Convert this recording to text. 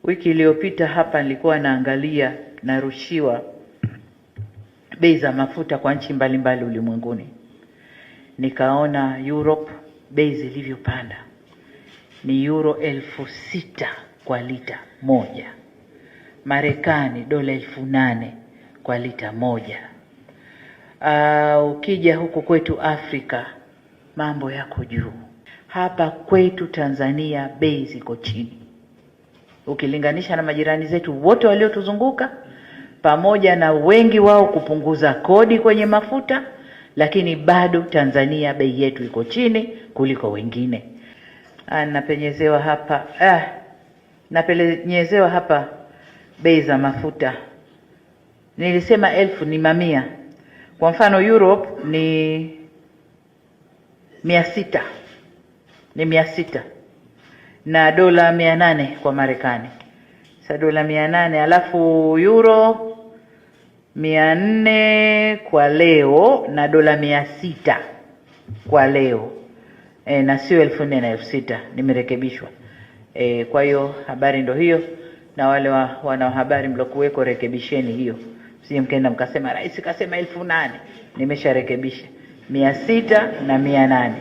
Wiki iliyopita hapa nilikuwa naangalia, narushiwa bei za mafuta kwa nchi mbalimbali ulimwenguni, nikaona Europe bei zilivyopanda ni euro 6,000 kwa lita moja, Marekani dola 8,000 kwa lita moja. Ukija huku kwetu Afrika mambo yako juu. Hapa kwetu Tanzania bei ziko chini ukilinganisha na majirani zetu wote waliotuzunguka, pamoja na wengi wao kupunguza kodi kwenye mafuta, lakini bado Tanzania bei yetu iko chini kuliko wengine. Napenyezewa hapa napenyezewa hapa bei za mafuta. Nilisema elfu ni mamia. Kwa mfano Europe ni 600, ni 600 na dola 800 kwa Marekani. Sasa dola 800 alafu euro 400 kwa leo na dola 600 kwa leo na sio 4,000 na 6,000, nimerekebishwa. Kwa hiyo habari ndo hiyo, na wale wanahabari mlokuweko rekebisheni hiyo, msije mkaenda mkasema rais kasema 8,000. Nimesharekebisha 600 na 800.